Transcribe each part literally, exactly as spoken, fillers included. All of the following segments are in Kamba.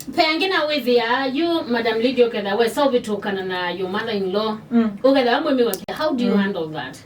Ve angĩ na wĩthĩa yu, Madam Lydia, ũketha wesa ũvĩtũkana na your mother in law, mm, ũketha mũĩmĩwa kĩa, how do you, mm, handle that?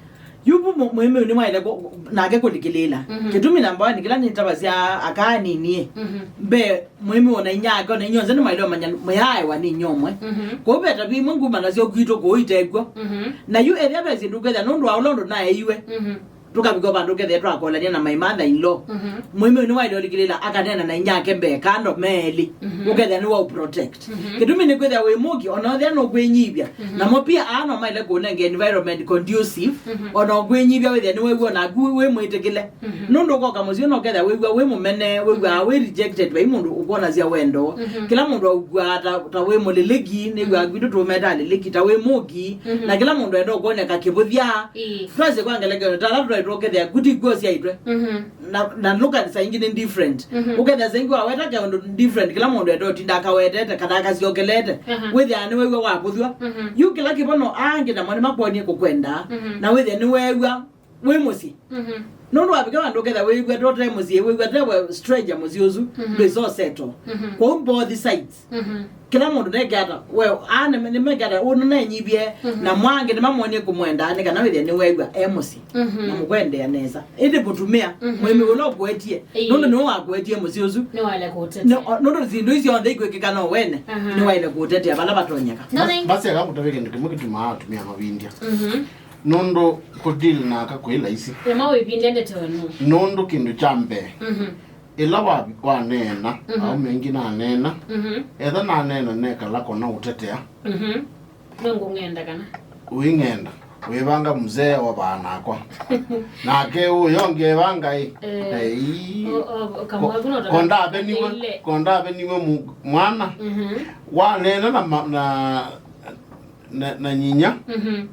Yu vu mu-, mũĩmĩu nĩwaĩle kũ-, nake kũlikĩlĩĩla. Mhm. Kĩtumi namba one kĩla nĩtavasya aka anini, mhm, mbee mũĩmĩu ona inyake, ona inyonthe nĩmaĩle ũmanya mũyaaĩwa nĩ inyomwe. Mhm. Kwoou ve tavia imwe nguma nasyo kwitũ kũu itekw'o. Mhm. Na yu ethĩa ve syĩndũ ũkethĩa nũndũ wa ũla ũndũ naeiwe. Mhm. Tũkavika vandũ ũkethĩa twakolany'a na my mother in law. Mhm. Mũĩmĩu nĩwaĩle ũlikĩlĩĩla akaneena na inyake mbee kando me elĩ. Mhm. Ũkethĩa nĩwa ũprotect. Mhm. Kĩtumi nĩ kwĩthĩa wĩ mũki, ona ũthĩa nũkwĩnyivya. Mhm. Namo pia aa no maĩle kũnenga environment conducive, mhm, ona ũkwĩnyivya wĩthĩa nĩwew'a naku wĩ mwĩtĩkĩle. Mhm. Nũndũ ũkoka mũsyĩ no ũkethĩa wĩw'a wĩ mũmene, wĩw'aa, mhm, wĩ rejected vai mũndũ ũkwonasya wendo. Mhm. Kĩla mũndũ aukwaa ta, ta wĩ mũlĩlĩki, nĩw'aa, mhm, kwitũ tũmeta alĩlĩki, ta wĩ mũki, mhm, na kĩla mũndũ enda ũkwoneka kĩvũthya. Ĩĩ. Twasye kwa ngelekany'o, ta ala twaĩ tũkethĩa kuti kw'o syaitwe. Mhm. Na, na look at saa ingĩ nĩ different. Mhm. Ũkethĩa saa ingĩ waweta kaũndũ different, kĩla mũndũ enda ũtinda akawetete kana akasyokelete. Aha. Wĩthĩa nĩwew'a wavũthw'a. Mhm. Yu kĩla kĩvono angĩ namo nĩmakwonie kũkwenda. Mhm. Na wĩthĩa nĩwew'a wĩ mũsyĩ. Mhm. Nũndũ wavika vandũ ũkethĩa wĩw'a tote mũsyĩ, wĩw'a tewe stranger mũsyĩ ũsu, mhm, ndwĩsa ũsettle. Mhm. Kwoou both sides. Mhm. Kĩla mũndũ neke ata, we, a, nĩ, nĩmeke ata, ũnũ nenyivye, mhm, na mwangi nĩmamonie kũmwenda, nĩ kana wĩthĩa nĩwew'a e mũsyĩ, mhm, na mũkwendeea nesa. Ĩndĩ mũtumĩa, mhm, mũĩmĩ ũla ũkũetie, ĩĩ, nũndũ nĩwe wakũetie mũsyĩ ũsu. Nĩwaĩle kũũtetea. Nĩ, o, nũndũ syĩndũ isu syonthe ikwĩkĩka no wene, aha, nĩwaĩle kũũtetea vala vatonyeka. No, bas-, nĩ- basi aka kũtavya kĩndũ kĩmwe kĩtumaa atumĩa mavindya. Mhm. Nũndũ kũdeal na aka kwĩ laisi. Ema wĩvindya ndeto ĩno. Nũndũ kĩndũ kya mbee, mhm, ĩla wa-, waneena, mhm, aũme aingĩ naneena, mhm, etha naneena nekala kona ũtetea. Mhm. Nũngũng'enda kana? Wĩng'enda, wĩvanga mzee ovaa nakwa. Nake ũyũ ũngĩ evanga ĩ. Eh. Ei. O, o, kamwe kuno ko-, kondaveniwe, kondaveniwe mu-, mwana. Mhm. Waneena na ma-, na, na, na nyinya. Mhm.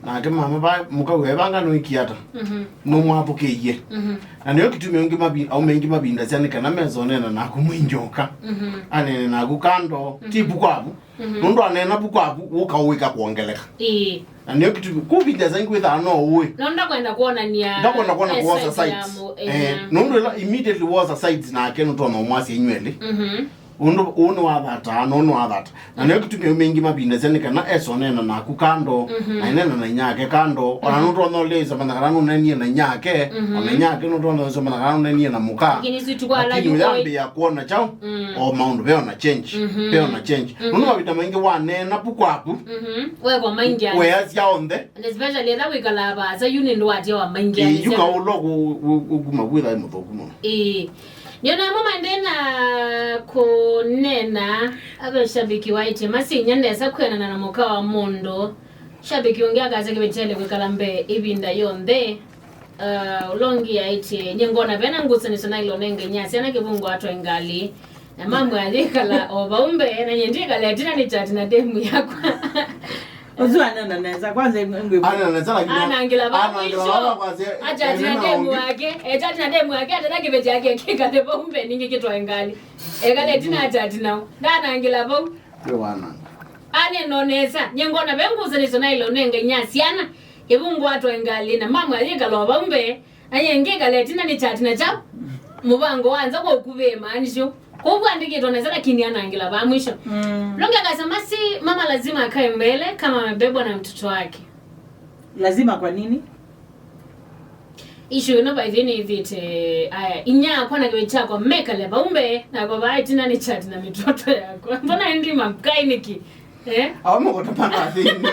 Nake mama va, mũkau evanga nũikie ata? Mhm. Nũmwathũkĩie. Mhm. Na nĩyo kĩtumi ũngĩ mavi-, aũme aingĩ mavindasya nĩ kana mesonena naku mwinyoka. Mhm. Anene naku kando, mhm, ti vu kwavu. Mhm. Nũndũ aneena vu kwavu, ũkaũĩka kwongeleka. Ĩĩ. Na nĩyo kĩtumi, kũvindasya ingĩ wĩthaa no ũĩ. No ndakwenda kuonania. Ndakwenda kuona eh, kuosa side ya sides. Mu-, eh, eh, nũndũ ĩla immediately wosa sides nake nũtonya ũmwasya inywelĩ. Mhm. Ũndũ ũũ nĩwathataa, na ũũ nĩwathata. Na nĩyo kĩtumi aũme aingĩ mavindasya nĩ kana esonena naku kando, mhm, na enena na inyake kando, ona, mhm, nũtonya ũlĩsya manya kana nũnenie na inyake, mhm, ona inyake nũtonya ũlĩsya manya kana nũnenie na mũka. Lakini si tukwala. Lakini yu ũyambĩĩa kwona kyaũ, mm, o maũndũ veona change, mhm, veona change. Mhm. Nũndũ mavinda maingĩ waneena vu kwaku, mhm, wekwa maingi. Weasya onthe. And especially etha wĩkalaa vaasa, yu nĩ ndũ watia wa maingi. Ĩĩ, yu kaũlo kũ-, kũ-, kũkuma vu ĩthaĩ mũthũku mũno. Ĩĩ. Nĩona amwe maendee na kũneena, ave shabiki waĩtye masinya ndesa kwĩanana na mũka wa mũndũ. Shabiki ũngĩ akasya kĩveti kyaĩle kwĩkala mbee ĩvinda yonthe. Uh, ũla ũngĩ aĩtye, nyie ngona vena ngusanĩsyo naĩle ũnenge inyia syana kĩvungu atwae ngalĩ. Na mamwe ayĩkala o vau mbee, na nyie ndĩkala ĩtina nĩ chat na demu yakwa. Ũsu anena nesa, kwanza ngwĩ- Anena nesa, lakini anangĩla vau anangĩla mwisho. Vau kwasya, achat na ene demu maũngĩ. Wake, echat na demu wake, atena kĩveti yake kĩkale vau mbee ningĩ kĩtwae ngalĩ. Ekale ĩtina achat nao. Ndanangĩla vau. Nĩ wananga. Aneno nesa, nyie ngona ve ngusanĩsyo naĩle ũnenge inyia syana. Kĩvungu atwae ngalĩ na mamwe ayĩkala o vau mbee. Na nyie ngĩkala ĩtina nĩ chat na kyaũ. Mũvango wa nza kwa ũkuvĩ maanisho. Kwoou andĩkĩtwe nesa lakini anangĩla vaa mwisho. Mm. Longe akasema si mama lazima akae mbele kama amebebwa na mtoto wake. Lazima kwa nini? Issue ĩno by the way nĩĩthĩte, aya, inyia akwa na kĩveti kyakwa mekale vau mbee, nakwa vaa ĩtina nĩ chat na mitoto yakwa. Mbona ndi makai nĩkĩ? Eh? Aũme kũtũmana thĩnĩ.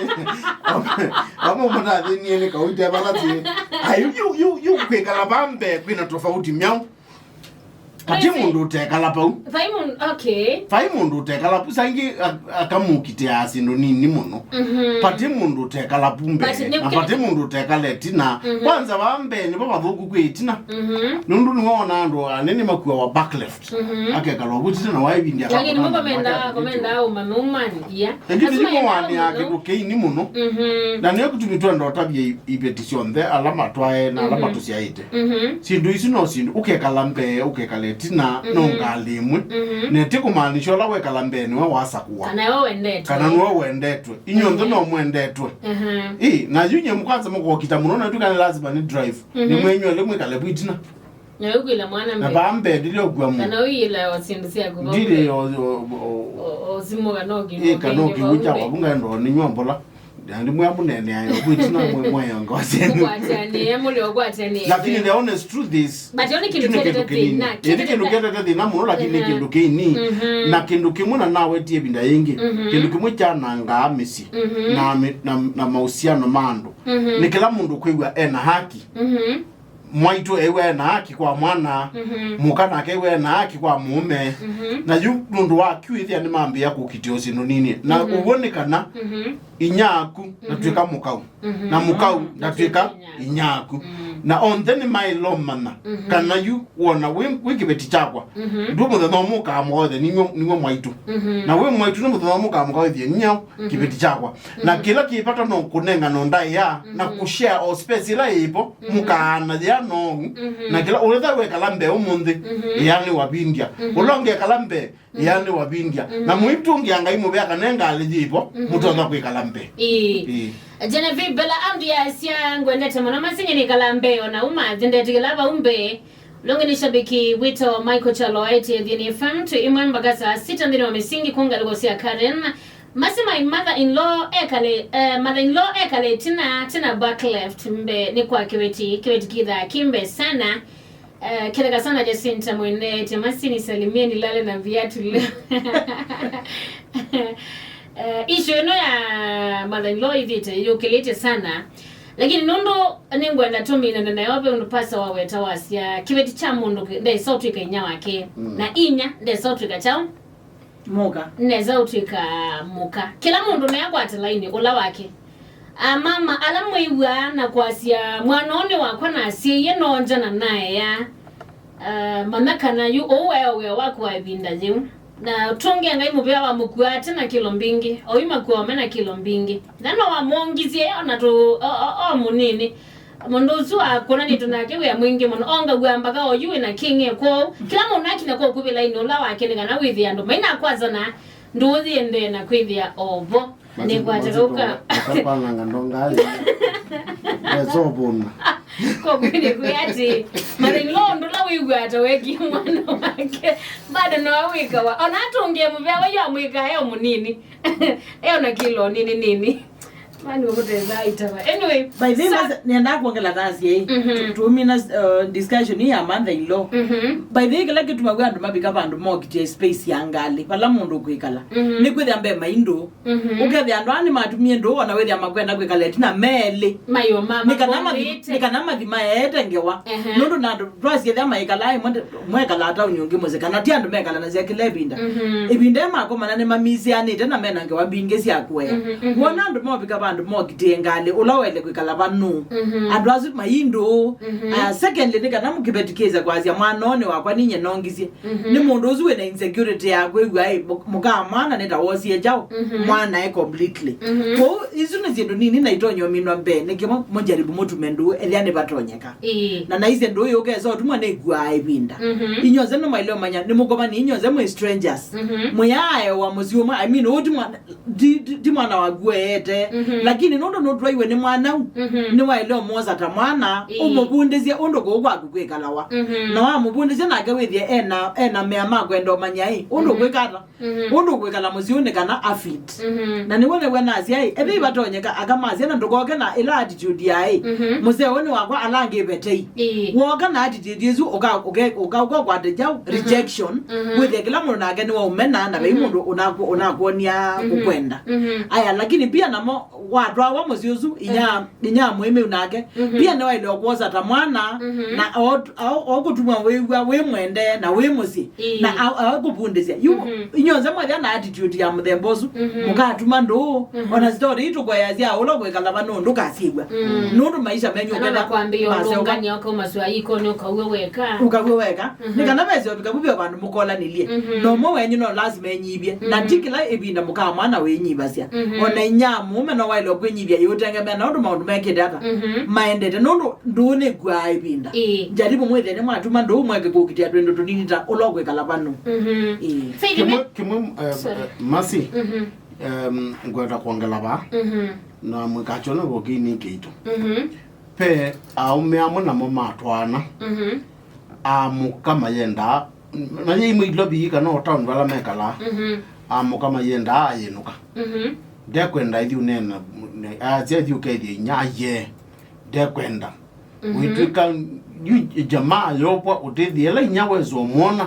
Aũme, aũme kũtũmana thĩnĩ nĩ kaũite vala ti. Ai, yu, yu, yu kwĩkala vaa mbee kwĩna tofauti myaũ. Pati mũndũ ũtekala vau. Vai mũndũ, okay. Vai mũndũ ũtekala vau, saa ingĩ a-, akamũkitĩaa syĩndũ nini mũno. Mhm. Pati mũndũ ũtekala vau mbee, pati nĩ na pati mũndũ ũtekala ĩtina. Mhm. Kwanza vaa mbee nĩvo vathũku kwĩ ĩtina. Mhm. Nũndũ nĩwona andũ anene makuawa backleft. Mhm. Akekala ũvuti na waivindi. Lakini akakutana mũkomenda, na komenda ũmame umani, iya. Lakini lazima nĩmo enda wanĩa mũno. Kĩndũ kĩini mũno. Mhm. Na nĩyo kĩtumi twenda ũtavya i-, iveti syonthe ala matwae na ala, mhm, matũsyaĩte. Mhm. Syĩndũ isu no syĩndũ, ũkekala mbee, ũkekala ĩtina, no, mhm, ngalĩ ĩmwe. Mhm. Na ti kũmaanisha ũla wekala mbee nĩwe wasakũa. Kana we wendetwe. Kana nĩwe wendetwe. Inyuonthe, mhm, no mwendetwe. Mhm. Ĩ, na yu nyie mũkwanza mũkokita mũno, na twĩka nĩ lazima nĩ drive. Mhm. Nĩ mwenyu elĩ mwĩkale vau ĩtina. Na ũkwĩla mwana na mbee. Vaa mbee ndilĩ ũkua mu. Kana ũyĩla o syĩndũ syaku vau ndilĩ mbee. O, o, o, o, o simu kana o kĩndũ ĩ, kana o kĩngĩ kĩw'ũ vau kya mbee. Wavu ngaenda o nĩnywa mbola. Na ndimwĩa mũneeneayo kwĩtina mweyongosenyu. Mũkwatanĩe, mũlĩ ũkwatanĩe. Lakini the honest truth is, but yo nĩ kĩndũ kĩndũ kĩendete kĩnini. Thĩna, ĩĩ, nĩ kĩndũ kĩendete thĩna mũno, lakini nĩ kĩndũ kĩnini. Mhm. Na kĩndũ kĩmwe na nawetie ĩvinda yĩngĩ, mhm, kĩndũ kĩmwe kyanangaa mĩsyĩ, mhm, na mĩ-, na, na mahusiano ma andũ. Mhm. Nĩ kĩla mũndũ kwĩw'a ena haki. Mhm. Mwaitũ ew'a ena haki kwa mwana, mhm, mũka nake ew'a ena haki kwa mũũme. Mhm. Na yu nũndũ wa kyu ĩthĩa nĩmambĩĩa kũkitĩa ũsĩ nũnini. Na, mhm, ũw'o nĩ kana, mhm, inya aku, mhm, ndatw'ĩka mũkau. Mhm. Na mũkau, mhm, ndatw'ĩka inya aku. Mhm. Na onthe nĩmaĩlomana, mhm, kana yu wona wĩ, wĩ kĩveti kyakwa. Mhm. Ndũ mũthenya ũmwe ũkaamũka othe, nĩw'o, nĩw'o mwaitũ. Mhm. Na wĩ mwaitũ nĩ mũthenya ũmwe ũkaamũka wĩthĩe nyaũ, mhm, kĩveti kyakwa. Na, mhm, kĩla kĩ vata no kũnengana ndaĩa na, mhm, kũshare o space ĩla yĩvo, mhm, mũkaana yĩa nou. Mhm. Na kĩla ũla wekala mbee ũmũnthĩ, mhm, ĩanĩ wavindya. Mhm. Ũla ũngĩ ekala mbee, mhm, ĩanĩ wavindya. Mhm. Na mũitũngĩa Ngai mũvea kana ngalĩ yĩvo, mhm, mũtonya kwĩkala mbee. Ĩĩ. Ĩĩ. Genevieve Bella Ambi asya, ngwendete mũno masinye nĩkala mbee, ona uma thĩ ndetĩkĩla vau mbee. Longe nĩ shabiki wĩtawa Michael Kyalo aĩtĩe Athiani F M twĩ ĩmwe mpaka saa sita nthĩnĩ wa mĩsingi kũ ngalĩko sya Karen. Masi my mother in law ekale, eh, mother in law ekale ĩtina, ĩtina back left mbe nĩ kwa kĩveti, kĩveti kĩthaa kĩ mbe sana. Eh, kĩtheka sana Jacinta mwendete, masi nisalimie nilale na viatu leo. Eh, issue ĩno ya mother in law ĩthĩte yũkĩlĩte sana. Lakini nũndũ nĩngwenda tũminane nayo, ve ũndũ pasa waweta wasya, kĩveti kya mũndũ kĩ-, ndesa ũtw'ĩka inya wake. Mm. Na inya ndesa ũtw'ĩka kyaũ? Mũka. Ndesa ũtw'ĩka mũka. Kĩla mũndũ nĩakwate laini ũla wake. Amama ala mwĩw'aa na kwasya, mwana ũũ nĩ wakwa nasyĩie, noonja na naea. Ah, manya kana yu ũũ waĩ o wĩa waku wa ĩvinda yĩu. Na tũngĩa Ngai mũvea wamũkuaa ate na kĩlo mbingĩ, oyu makuaa me na kĩlo mbingĩ. Na no wamwongisye ona tũ, o, o, o mũnini. Mũndũ ũsu akwonanĩtwe nake wĩa mwingĩ mũno, ongaw'a mbaka oyu wĩ na kĩng'e. Kwoou, kĩla mũndũ akinya kwa ũkuvĩ lainĩ ũla wake nĩ kana wĩthĩe andũ mainakwasana, ndũũ yĩendee na kwĩthĩa o vo. Nĩkwataka ũka. Makapanganga ndonga ayo. Ndeso vuna. Kokwĩnĩ kwĩ atĩ, mother-in-law ũndũ ũla wĩw'aa ta wekie mwana wake, bado nowe wĩkawa. Ona atũngĩe mũvea waiyo amwĩkaa e o mũnini. E o na kilo nini nini. Mani ũkũteza aitava. Anyway, by the way, so nĩendaa kuongela thasi, eh. Mhm. Tu-, tumina, uh, discussion ya mother-in-law. Mhm. By the way, kĩla kĩtumaw'a andũ mavika vandũ mokitye space ya ngalĩ, vala mũndũ kwĩkala. Mhm. Nĩkwĩthĩa mbee maindũ. Mhm. Ũkethĩa andũ aa nĩmatumie ndũũ, ona wĩthĩa makwenda kwĩkala ĩtina melĩ. Mayũma nĩ kana mathi-, makomĩte. Nĩ kana mathi maeete ngewa. Ehe. Nũndũ na andũ twasyethĩa maikalaa ĩmwe, mwekalaa tauni ũngĩ mũsyĩ, kana ti andũ mekalanasya kĩla ĩvinda. Mhm. Ĩvinda ĩ makomana nĩmamisĩanĩte na mena ngewa mbingĩ sya kũea. Mhm, mhm. Wona andũ movika vandũ mokitĩe ngalĩ, ũla waĩle kwĩkala vanu. Mhm. Andũ asu mai ndũũ. Mhm. Ah, secondly, nĩ kana mũkĩvetikĩsya kwasya mwana ũũ nĩ wakwa ninye nongisye. Mhm. Nĩ mũndũ ũsu wĩna insecurity ya kwĩw'a, ĩ, mũ-, mũkaa mwana nĩ ta wosie kyaũ, mhm, mwana e completely. Mhm. Kwoou, isu nĩ syĩndũ nini na itonya ũminwa mbee, nĩ kĩmwe mũjaribu mũtume ndũũ, ethĩa nĩvatonyeka. Ĩĩ. Na naisye ndũũ yũkesa ũtumwa nĩkuaa ĩvinda. Mhm. Inyuothe nĩmwaĩle ũmanya, nĩmũkomanie inyuothe mwĩ strangers. Mhm. Mũyaaewa mũsyĩ ũmwe, I mean, ũũ ti mwana, ti, ti, ti mwana waku eete. Mhm. Lakini nũndũ nũtwaiwe nĩ mwanau, mhm, nĩwaĩle ũmwosa ta mwana, ĩĩ, ũmũvundĩsye ũndũ kũũ kwaku kwĩkalawa. Mhm. Na wamũvundĩsya nake wĩthĩe ena, ena mea ma kwenda ũmanya ĩ, ũndũ, mhm, kwĩka ata, mhm, ũndũ kwĩkala mũsyĩ nĩ kana afit. Mhm. Na nĩw'o nĩw'o nasya ĩ, ethĩwa ivatonyeka aka masya na ndũkoke na ĩla attitude ya ĩ, mhm, mũseo ũũ nĩ wakwa ala angĩ vetei. Ĩĩ. Woka na attitude ĩsu, ũka, ũke-, ũka, ũkakwate kyaũ, mhm, rejection, mhm, wĩthĩe kĩla mũndũ nake nĩwaũmena na vei, mhm, mũndũ ũnaku-, ũnakwony'a, mhm, kũkwenda. Mhm. Aya, lakini pia namo watwawa mũsyĩ ũsu, inya, mhm, inya mũĩmĩu nake, mhm, pia nĩwaĩle ũkwosa ta mwana, mhm, na o-, o-, okũtuma wĩw'a wĩ mwende na wĩ mũsyĩ, ĩĩ, na a-, akũvundĩsya. Yu, mhm, inyuothe mwethĩa na attitude ya mũthemba ũsu, mhm, mũkatuma ndũũ, mhm, ona story itũkweasya ũla kwĩkala vano ndũkasyĩw'a. Mm. Nũndũ maisha menyu kana ũketha ona kwambĩĩa maseũka. Ũndũ ngani ũkauma sua ikoni ũkauwe weka. Ũkauwe weka. Mhm. Nĩ kana vese ũvika vuvyo vandũ mũkolanĩlye. Mhm. Na ũmwe wenyu no lazima enyivye. Na, mhm, ti kĩla ĩvinda mũkaa mwana wĩnyivasya. Mhm. Ona inya mũũme no waĩle kwĩnyivya yĩũtengemea na ũndũ maũndũ mekĩte ata, mhm, maendete. Nũndũ ndũũ nĩkuaa ĩvinda. Ĩĩ. Jaribu mwĩthĩe nĩmwatuma ndũũ mweke kũkitĩa twĩndũ tũnini ta ũla ũkwĩkala vano. Mhm. Ĩĩ. Faith, kĩmwe, me- kĩmwe, eh, sorry, eh, Mercy, mhm, em, ngwenda kwongela vaa. Mhm. Na mwĩkakyone vokĩinĩ kĩito. Mhm. Ve aũme amwe namo matwaana. Mhm. Amũka mayendaa, manye imwe ilovi kana o town vala mekalaa. Mhm. Amũka mayendaa ayĩnũka. Mhm. Ndekwenda ithi ũneena, asya ithi ũkethie inya, aye. Ndekwenda. Mhm. Wĩtw'ĩka yu jamaa yovwa ũtĩthie ĩla inya wesa ũmwona,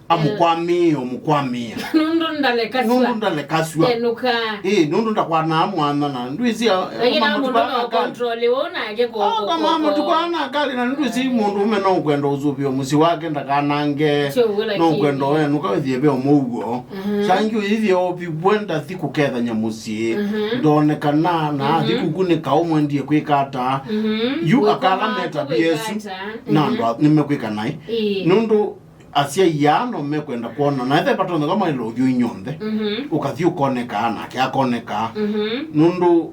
amũkwamĩĩa, ũmũkwamĩĩa. Nũndũ ndalekasw'a. Nũndũ ndalekasw'a. Enũka. Ĩĩ, nũndũ ndakwanaa mwana na ndwĩsĩ a- Lakini kama mũndũ matuku no aa na akali. Control wewe nake ko- Ah, ko- kama ko- matuku ko- aa na akali na ndwĩsĩ mũndũ ũme no ũkwenda ũsũvĩo mũsyĩ wake ndakanange. Sio, no lakini ũkwenda wenũka wĩthie ve ũmwe ũw'o. Mhm. Sangi ũyĩthie opi bwenda thi kũkethanya mũsyĩ. Mhm. Ndonekana na athi Mhm. kuku nĩ kaũ mwendie kwĩka ata. Mhm. Yu akala meta B S U na andũ a- nĩmekwĩka naĩ. Ĩĩ. Nũndũ asyai aa no mekwenda kwona, na ethe vatonyeka maĩle ũthyũ inyonthe, Mhm. ũkathi ũkonekaa, nake akonekaa. Mhm. Nũndũ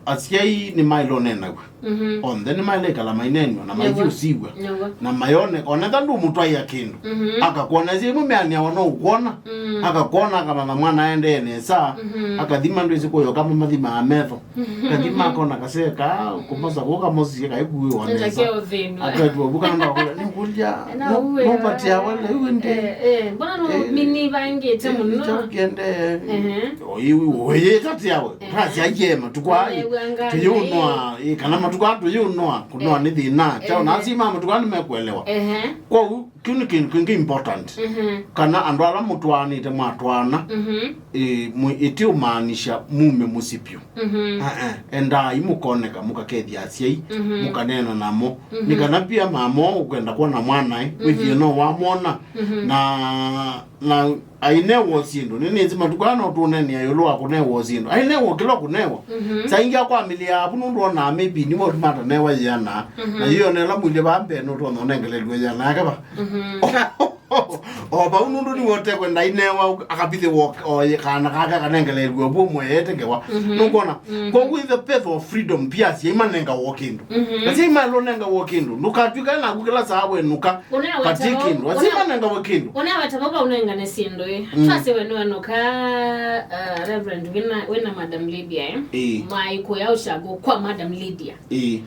asyai nĩmaĩle ũneenaw'a. Mhm. Onthe nĩmaĩle ĩkala maineenw'a, na maithi Nĩw'o. ũsiw'a. Nĩw'o. Na mayoneka, onetha ndũmũtwaĩa kĩndũ. Mhm. Akakwona, ĩsĩ imwe meanĩawa no ũkwona. Mm. Akakwona, akamanya mwana aendee nesa. Mhm. Akathima ndwĩsĩ kũyoka mamathimaa metho. Kathi makona kaseka, kumosa kuka mosi kai kuwa nesa. Nake ũthĩnwa. Akatwa buka ndo kula ni kulia. Na no uwe, no patia wale uwe ndi. Eh, eh, mbona no Eh, mini vangite eh, muno? Nicho kiende. Ehe. Oyi oye tati yawe. Ehe. Kasi ajema tukwa. Ewe, angalia. Tuyunwa, eh, kana matukwa tuyunwa, kunwa Eh. ni thina. Chao na Ehe. sima matukwa ni mekuelewa. Ehe. Kwa u Kĩu nĩ kĩndũ kĩngĩ important. Mhm. Kana andũ ala mũtwaanĩte mwatwaana, Mhm. ĩ, mwĩ- ĩtiũmaanisha mume mũsyĩ vyũ. Mhm. Aa, endai mũkoneka, mũkakethya asyai, Mhm. mũkaneena namo. Mhm. Nĩ kana pia mamo ũkwenda kwona mwanae, Mhm. wĩthie no wamwona. Mhm. Na, na ainewa syĩndũ. Nĩnĩsĩ matukũ aa no tũneenea ĩũlũ wa kũnewa syĩndũ. Ainewa kĩla kũnewa. Mhm. Saa ingĩ akwamĩlĩaa avu nũndũ onaa maybe nĩwe ũtuma atanewa yĩana. Mhm. Na yĩona ĩla mwĩlĩ vaa mbee nũtonya ũnengelelw'a yĩana yake va. Mhm. O vau nũndũ nĩwe ũtekwenda ainewa, akavithĩwa o- o- kana kake akanengelelw'a vu mweete ngewa. Mhm. Nũkwona? Mhm. Kwoou the path of freedom pia asyai manengawa o kĩndũ. Mhm. Asyai maĩle ũnengawa o kĩndũ. Ndũkatw'ĩka naku kĩla saa wenũka. Ũnaweta Pati vau, kĩndũ. Asyai ũna- manengawa kĩndũ. Ũnaweta vau vaũnengane syĩndũ ĩ. Mm. Twasye we nĩwenũka, uh, Reverend, wĩna, wĩna Madam Lydia ĩ. Ĩĩ. Mwaĩ kũya ũshago kwa Madam Lydia. Ĩĩ.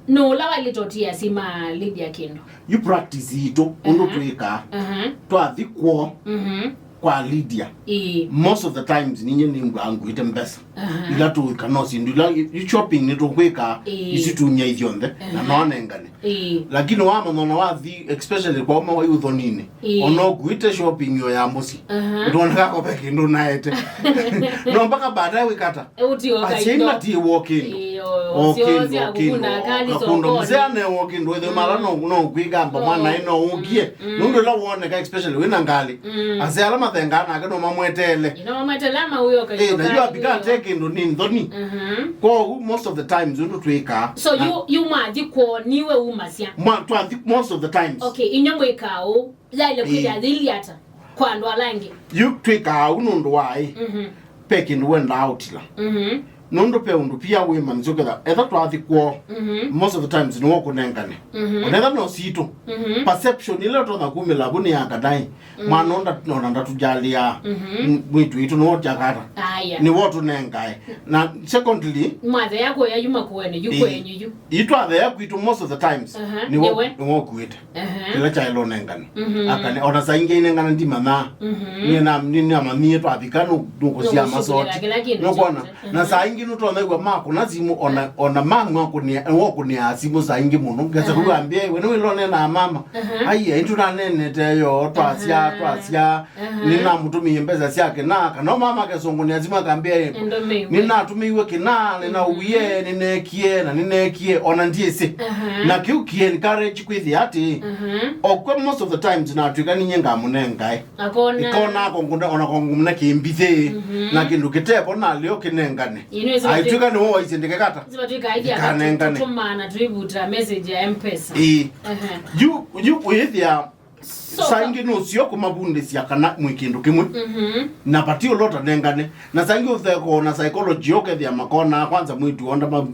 No ũla wailĩte ũtia asyai ma Lydia kĩndũ. Yu practice yitũ, ũndũ Aha. twĩkaa. Aha. Twathi kwoo Mhm. kwa Lydia. Ĩĩ. Most of the times, ninye nĩngwaa nguĩte mbesa. Aha. Ila tũĩka no syĩndũ, ila yu shopping nĩtũkwĩka, Ĩĩ. isu tumia ithyonthe, na Aha. nonengane. Ĩĩ. Lakini wamanya ona wathi, especially kwa ũma wa ũthoninĩ, Ĩĩ. ona ũkuĩte shopping yo ya mũsyĩ, Aha. ndoneka ko ve kĩndũ naete. No mpaka baadaye wĩkata. Ũtioka Asyai indo. matiĩwa o kĩndũ. Ĩĩ, o- O o sio kĩndũ, cia o kĩndũ. Kũkunda akali Akakunda sokoni. Mzee anewa o kĩndũ, ĩthe mala no, no kwĩgamba Mm. mwana ĩ no ũkie. Mm. Nũndũ ĩla woneka, especially wĩna ngalĩ. Mm. Asyai ala mathengaa nake no mamweteele. Ĩno mamweteele ama ũyo Eh, na yu apika ate kĩndũ nĩ nthoni. Mhm. Kwoou, most of the times, ũndũ twĩkaa. So, Na you, you mwathi kwoo, niwe umasya? Mwa-, twathi most of the times. Okay, inywe mwĩkaa ũu, yaile Ĩĩ. kwĩthĩa yĩilyĩ ata kwa andũ ala angĩ? Yu twĩkaa ũu nũndũ wa ĩ. Mhm. Ve kĩndũ wendaa ũtila. Mhm. Nũndũ ve ũndũ pia wĩmanyĩsya ũketha, etha twathi kwoo, Mhm. most of the times nĩwe ũkũnengane. Mhm. Onetha no sitũ. Mhm. Perception ĩla ũtonya kumĩla vu nĩ ya kadai. Mm. Mwana ũnda ona ndatũjalĩa. Mhm. M-, mwĩtu witũ nĩwe ũtyakata. Aya. Nĩwe ũtũnengae. Na secondly, Mwathea kũya yuma kũene, yu Ĩĩ. kwenyu yu. Itwathea kwitũ most of the times. Aha, Nĩwe nĩwe. nĩwe ũkuĩte. Aha. Kĩla kyaĩle ũnengane. Mhm. Akane, ona saa ingĩ inengana ndimanya. Mhm. Nĩna- nĩnamanyie twavika nũ- nũkũsia Nũkũshughulikia masoti. kĩla kĩndũ Nũkwona? kyonthe. Na Aha. saa ingĩ nũtonaigua makũna simũ ona, ona mamu akũnĩa, wokũnĩa simũ saa ingĩ mũno. Ngesa Aha. kũu ambia, "We nĩwĩlonena mama." Aha. Aiya, ĩndĩ tũnanenete yo, twasya, Aha. twasya. Aha. Nĩnamũtũmĩie mbesa syake na, kana mama akesũngũnĩa simũ akambia, Endo mĩu. "Nĩnatũmĩiwe kĩna, nĩnauwie, Mhm. nĩneekie, na nĩneekie, ona ndyĩsĩ." Aha. Na kĩu kĩ encourage kwĩthĩa atĩ, Mhm. okwe most of the times natwĩka ninye ngamũnengae. Akona. Ĩkona ako ngũna, ona kwa ngũmna kĩmbithĩ, Mhm. na kĩndũ kĩtevo nalĩo kĩnengane. Ĩno ĩsĩ Aitwĩka nĩwe waisye ndĩkekata. Sivatwĩka aithi Ikanengane. Tũtũmana tũivuta message ya M-Pesa. Ĩĩ. Aha. Yu, yu ũyĩthĩa So, Saa ingĩ nũsio kũmavundĩsya kana mwĩ kĩndũ kĩmwe, Mhm. na vati ũla ũtanengane. Na saa ingĩ ũthekoo na psychology ũkethĩa makona kwanza mwĩtu o ndama-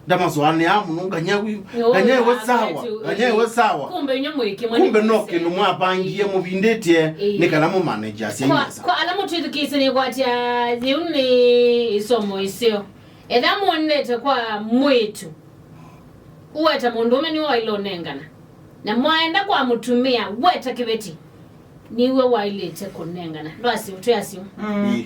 ndamasũanĩaa mũno, nganya wi- Yo, nganya iwe ya, sawa, kwetu, nganya iwe eh, sawa. Kumbe inywe mwĩ kĩmwe Kumbe nĩ no mwĩsĩ. Kĩndũ mwapangie mũvindĩtye Ĩĩ. nĩ kana mũmanage asyai Kwa, nesa. Kwa ala mũtwĩthukĩĩsye nĩ kwatya yĩu nĩ isomo iseo. Etha mwonete kwa mwĩtu, ũweta mũndũũme nĩwe waĩle ũnengana. Na mwaenda kwa mũtumĩa weta kĩveti, nĩwe waĩlĩte kũnengana. Ndwasĩ ũtwĩ asyo. Mm.